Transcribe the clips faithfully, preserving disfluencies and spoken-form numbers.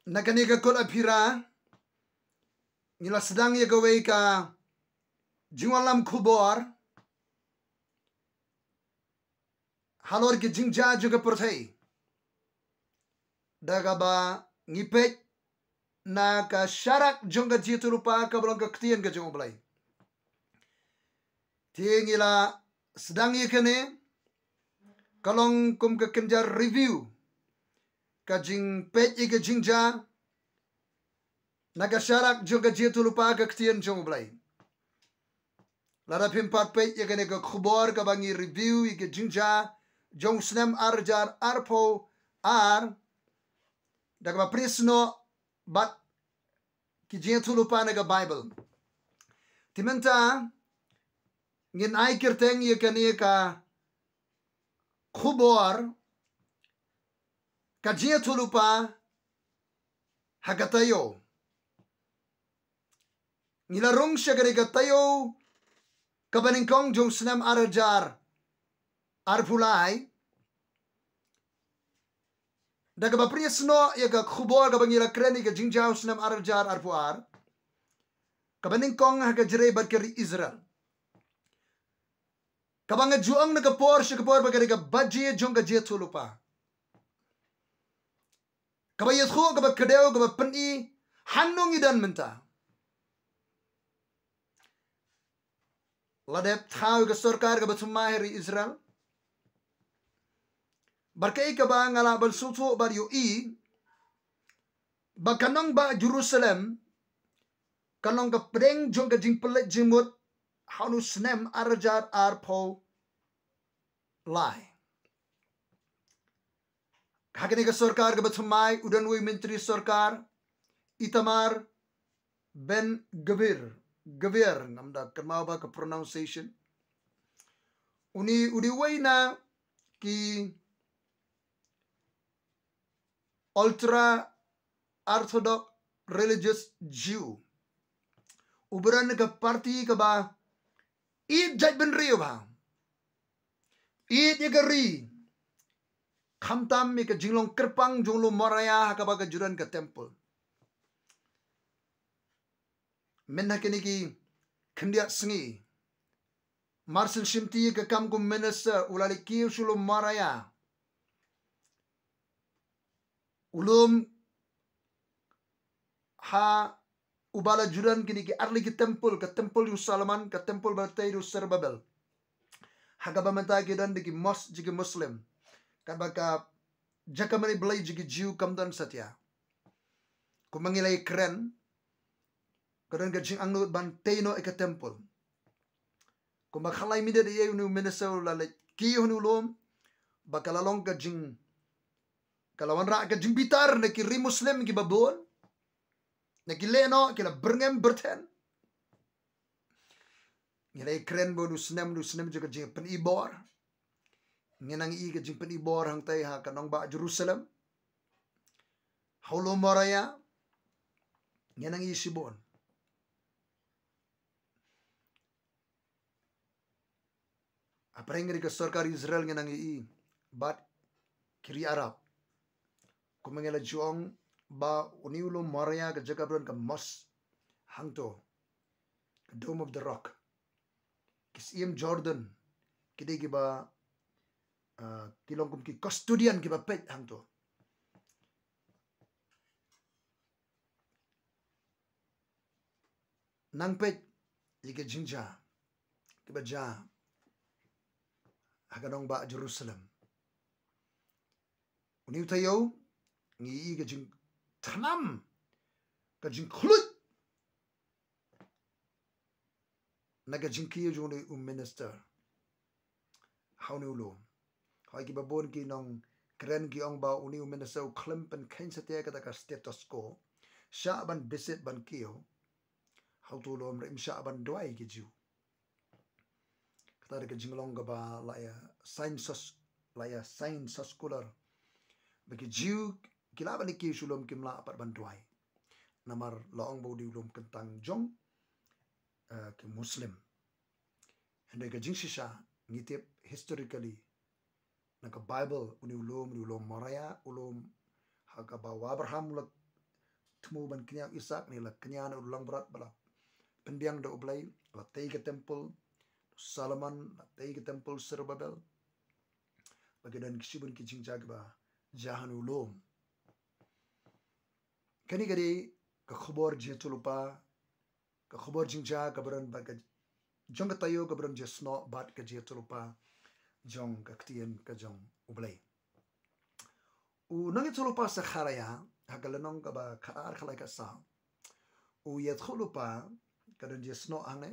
Na kane ka kot aphira, ngi la sdang ïa kawei ka jingwanlam khubor halor ki jingjia jong ka pyrthei. Da kaba ngi peit na ka sharak jong ka jingïathuhlypa kaba long ka ktien ka jong U Blei. Te ngi la sdang ïa kane, ka long kum ka kynja review, ka jingpeit ïa ka jingjia na ka sharak jong ka jingïathuhlypa ka ktien jong U Blei. Lada phim pat peit ïa kane ka khubor kaba ngi review ïa ka jingjia jong u snem ar hajar arphew ar, da kaba pynïasnoh bad ki jingïathuhlypa na ka Baibl. Te mynta ngin ai kyrteng ïa kane ka khubor, ka jingïathuhlypa ha ka taïew. Ngi la rung sha kane ka taïew kaba nyngkong jong u snem ar hajar arphew lai, da kaba pynïasnoh ïa ka khubor kaba ngi la kren ïa ka jingjia u snem ar hajar arphew ar, kaba nyngkong ha ka jrei bad ka ri Israel. Kaba nga ju ong na ka por sha ka por ba kane ka baje jong ka jingïathuhlypa, kaba ïathuh, kaba kdew, kaba pyni, hangno ngi don mynta. La dep thaw ïa ka sorkar kaba thymmai ha ri Israel. Bad kaei kaba nga lah ban sngewthuh bad ïohi, ba ka nongbah Jerusalem ka long ka pdeng jong ka jingpynleit jingmut ha une u snem ar hajar arphew lai. Ha kane ka sorkar kaba thymmai u don uwei u myntri sorkar, Itamar Ben Gvir, Gvir, ngam da kynmaw ba ka pronunciation. Une u dei uwei na ki ultra orthodox religious Jew. U ba don ka party kaba ïeit jaitbynriew bha, ïeit ïa ka ri, khamtam ïa ka jinglong kyrpang jong u lum Moria ha kaba ka ju don ka temple. Mynta ha kine ki khyndiat sngi, mar syn shimti ïa ka kam kum minister, u la leit kiew sha u lum Moria. U lum ha uba la ju don kine ki arli ki temple, ka temple u Solomon, ka temple ba tei u Zerubbabel. Ha kaba mynta ki don da ki mosque jong ki Muslim. Katba ka jaka mane blei jong ki Jew kam don satia. Kumba ngi la ïakren, ka don ka jingangnud ban tei noh ïa ka temple. Kumba khatlai minit ïa une u minister u la leit kiew ha une u lum, ba ka la long ka jing, ka la wanrah ka jingbitar na ki ri Muslim kiba bun. Na ki lehnoh, ki la byrngem byrthen. Ngi la ïakren ba une u snem, une u snem jong ka jingpyni bor. Ngi nang ïohi ka jingpyni bor hangtei ha ka nongbah Jerusalem, ha u lum Moria. Ngi nang ïohi shibun. Hapdeng ri ka sorkar Israel ngi nang ïohi bad ki ri Arab. Kumba ngi la ju ong ba une u lum Moria, ka jaka ba don ka mosque hangto, ka Dome of the Rock. Ki syiem Jordan ki dei kiba, ah, ki long kum ki custodian kiba peit hangto. Nang peit ïa ki jingjia kiba jia ha ka nongbah Jerusalem. Une u taïew ngi ïohi ka jingthnam, ka jingkhluit na ka jingkiew jong une u minister ha une u lum. Hooid, kiba bun ki nongkren ki ong ba une u minister u khlem pynkheiñ satia kata ka status quo. Shah ban visit, ban kiew ha uto u lum, ym shah ban duwai ki Jiw. Kata dei ka jinglong kaba la ïa sign sus-, la ïa sign circular ba ki Jiw ki lah ban ïa kiew sha u lum, kim lah pat ban duwai. Namar la ong ba u dei u lum kyntang jong, eh, ki Muslim. Hynrei ka jingshisha ngi tip historically na ka Baibl, une u lum, une u lum Moria, u lum ha kaba u Abraham u la thmu ban kñia u Isaak, ne la kñia na u langbrot ba la pynbiang da U Blei, la tei ka temple Solomon, la tei ka temple Zerubbabel, ba ki don ki shibun ki jingjia kiba jia ha u lum. Kane ka dei ka khubor jingïathuhlypa, ka khubor jingjia kaba don bad ka jong ka taïew kaba don jingïasnoh bad ka jingïathuhlypa jong ka ktien ka jong U Blei. U nongïathuhlypa Sekharaïa, ha ka lynnong kaba khatar khalai ka sa, u ïathuhlypa ka don jingïasnoh hangne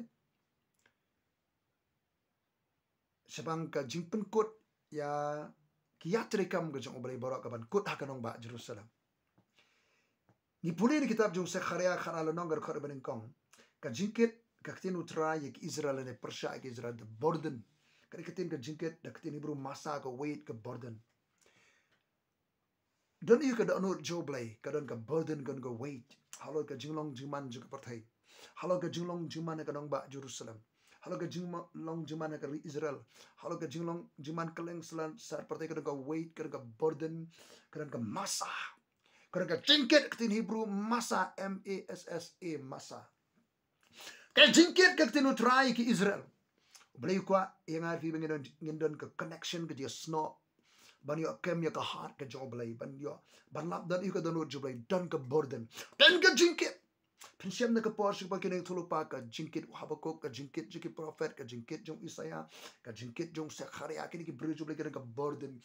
shaphang ka jingpynkut ïa ki ïatrei kam ka jong U Blei baroh kaban kut ha ka nongbah Jerusalem. Ngi pule na kitab jong Sekharaïa khatar lynnong ka dkhot ba nyngkong. Ka jingkit ka ktien U Trai ïa ki Israel ne pyrshah ïa ki Israel, the burden. Ka dei ka ktien ka jingkit, da ka ktien Hebrew masa, ka weight, ka burden. Don ïa ka dohnud jong U Blei, ka don ka burden, ka don ka weight. Halor ka jinglong jingman jong ka pyrthei. Halor ka jinglong jingman ka nongbah Jerusalem. Halor ka jinglong jingman ka ri Israel. Halor ka jinglong jingman kylleng sla sar pyrthei, ka don ka weight, ka don ka burden, ka don ka masa. Ka don ka jingkit, ka ktien Hebrew masa, M A S S A, masa. Ka jingkit ka ktien U Trai ïa ki Israel. U Blei u kwah ïa nga ïa phi ba ngin don, ngin don ka connection, ka jingïasnoh, ban ïoh kem ïa ka heart ka jong U Blei, ban ïoh, ban lap don ïa ka dohnud jong U Blei, don ka burden. Don ka jingkit. Phin shem na ka por shuh ba ki nongïathuhlypa, ka jingkit u Habakuk, ka jingkit jong ki prophet, ka jingkit jong u Isaïah, ka jingkit jong u Sekharaïa, kine ki briew jong U Blei ki don ka burden.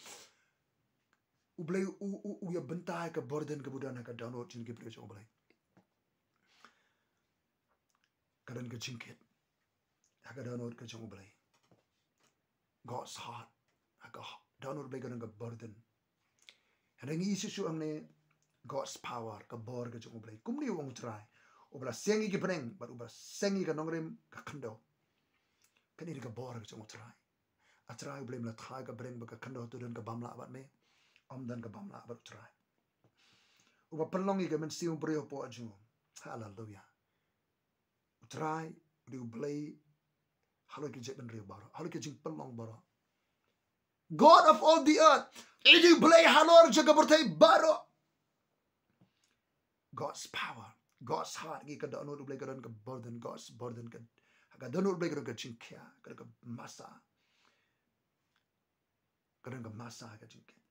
U Blei u, u, u ïa bynta ïa ka burden kaba don ha ka dohnud jong ki briew jong U Blei. Ka don ka jingkit ha ka dohnud ka jong U Blei. God's heart. Ha ka dohnud U Blei ka don ka burden. Hynrei ngi ïohi shuh shuh hangne God's power, ka bor ka jong U Blei. Kumne u ong U Trai, uba la seng ïa ki bneng bad uba la seng ïa ka nongrim ka khyndew. Kane dei ka bor ka jong U Trai. A Trai U Blei, me la thaw ka bneng bad ka khyndew, to don ka bym lah bad me? Ym don ka bym lah bad U Trai, uba pynlong ïa ka mynsiem briew hapoh jong u. Haleluya. U Trai u dei U Blei halor ki jaitbynriew baroh, halor ki jingpynlong baroh. God of all the earth. U dei U Blei halor jong ka pyrthei baroh. God's power, God's heart. Ngi, ka dohnud U Blei ka don ka burden, God's burden. Ka, ka dohnud U Blei ka don ka jingkhia, ka don ka masa. Ka don ka masa ka jingkit.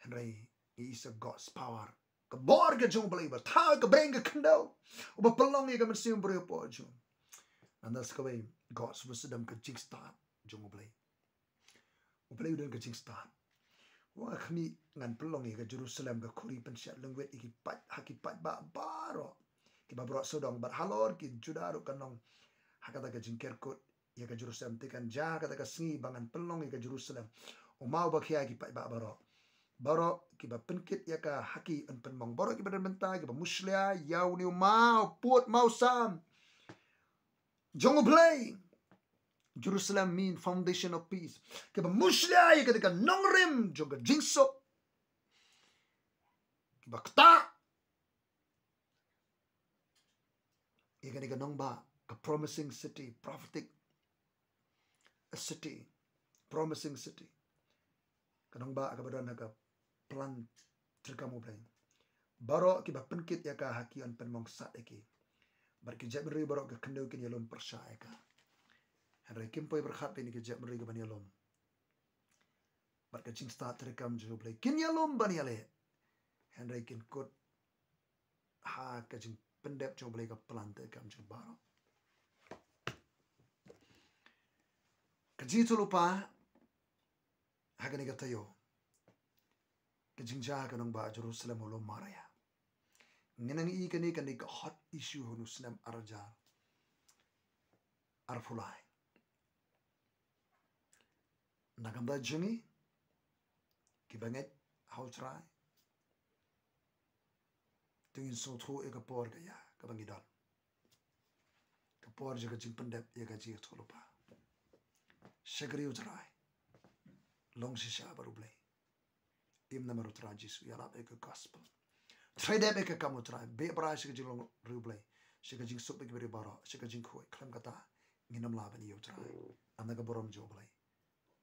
Hynrei ngi ïohi sa God's power, ka bor ka jong U Blei, uba thaw ka bneng ka khyndew, uba pynlong ïa ka mynsiem briew hapoh jong u. Nangta sa kawei, God's wisdom, ka jingstad jong U Blei. U Blei u don ka jingstad. Wat khmih, ngan pynlong ïa ka Jerusalem ka khuri pynshet lyngwit ïa ki paid, ha ki paidbah baroh kiba baroh sawdong, bad halor ki Judah ruh kan long ha kata ka jingker kut ïa ka Jerusalem. Te kan jia ha kata ka sngi ba ngan pynlong ïa ka Jerusalem u maw ba khia ïa ki paidbah baroh. Baroh kiba pynkit ïa ka ha ki yn pynmong. Baroh kiba don bynta, kiba mushlia ïa une u maw pud, maw sam jong U Blei. Jerusalem mean foundation of peace. Kiba mushlia ïa kata ka nongrim jong ka jingsuk. Kiba ktah ïa kane ka nongbah, ka promising city, prophetic city, promising city. Ka nongbah kaba don ha ka plan treikam U Blei. Baroh kiba pynkit ïa ka ha ki yn pynmong sat ïa ki. Bad ki jaitbynriew baroh ka khyndew kin ïalum pyrshah ïa ka. Hynrei kim poi pyrkhat beit ïa ki jaitbynriew kiban ïalum. Bad ka jingstad treikam jong U Blei kin ïalum ban ïaleh. Hynrei kin kut ha ka jingpyndep jong U Blei, ka plan treikam jong u baroh. Ka jingïathuhlypa ha kane ka taïew, ka jingjia ka nongbah Jerusalem ha u lum Moriah. Ngi nang ïohi kane, kane ka hot issue ha une u snem ar hajar arphew lai. Na ka bynta jong ngi kiba ngeit ha U Trai, to ngin sngewthuh ïa ka por ka ïa kaba ngi don. Ka por jong ka jingpyndep ïa ka jingïathuhlypa. Shakri U Trai. Long shisha bad U Blei. Im namar U Trai Jisu, ïalap ïa ka gospel. Trei dep ïa ka kam U Trai, beh bha sha ka jinglong ri U Blei, sha ka jingsuk bad ki briew baroh, sha ka jingkhuid. Khlem kata ngin ym lah ban ïoh U Trai. Ynda ka burom jong U Blei.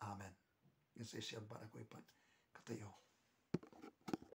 Amen. Ngin sa ïashem pat ha kawei pat ka taïew.